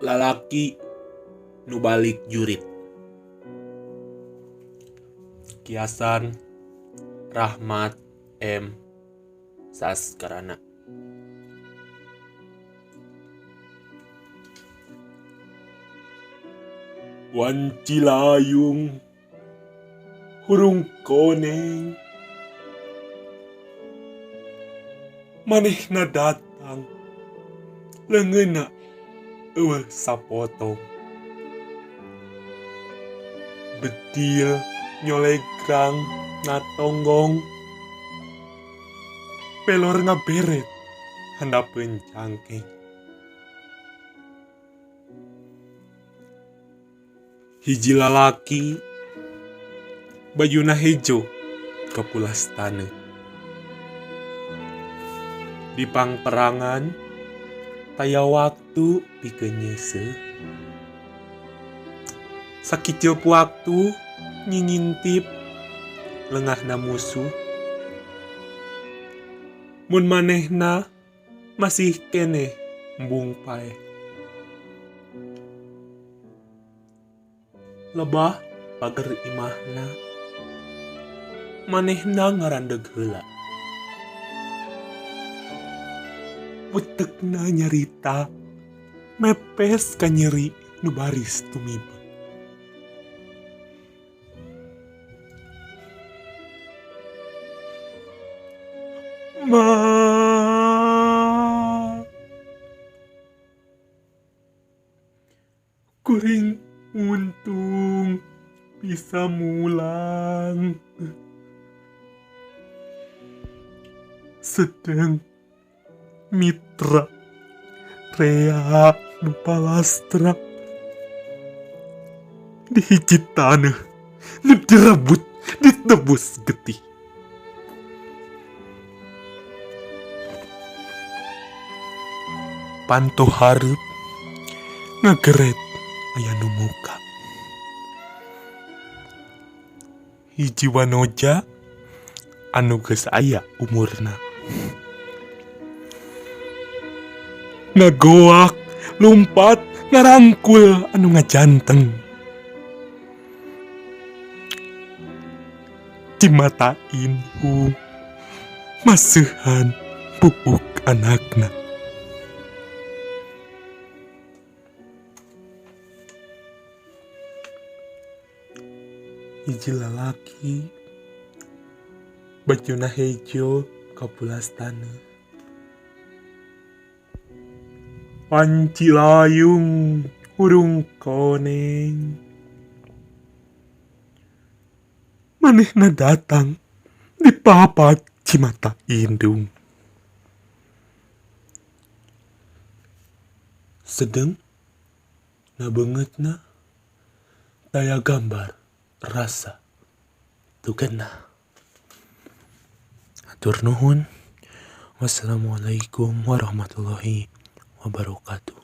Lalaki nu balik jurit. Kiasan Rahmat M. Saskarana. Wanci layung hurung koneng, manehna datang leungeunna eueuh sapotong, bedil nyolegrang na tonggong, pelor ngaberet handapeun cangkeng. Hiji lalaki bajuna hejo kapulas taneuh, di pangperangan taya waktu pikeun nyeuseuh, sakiceup waktu nyingintip lengahna musuh, mun manehna masih keneh embung paeh. Lebah pager imahna, manehna ngarandeg heula. Putekna nyarita mepes ka nyeri nu baris tumiba. Ma, kuring untung bisa mulang. Sedang mitra rea nu palastra di hiji taneuh nu direbut ditebus getih. Panto hareup ngageret aya nu muka. Hiji wanoja anu geus aya umurna. Ngagoak lumpat ngarangkul anu ngajanteng. Cimata indung maseuhan buuk anakna. Hiji lalaki bajuna hejo kapulas taneuh. Wanci layung hurung koneng, manehna datang di papat cimata indung. Sedeng na beungeutna taya gambar rasa teu genah. Hatur nuhun. Wassalamualaikum warahmatullahi wabarakatuh.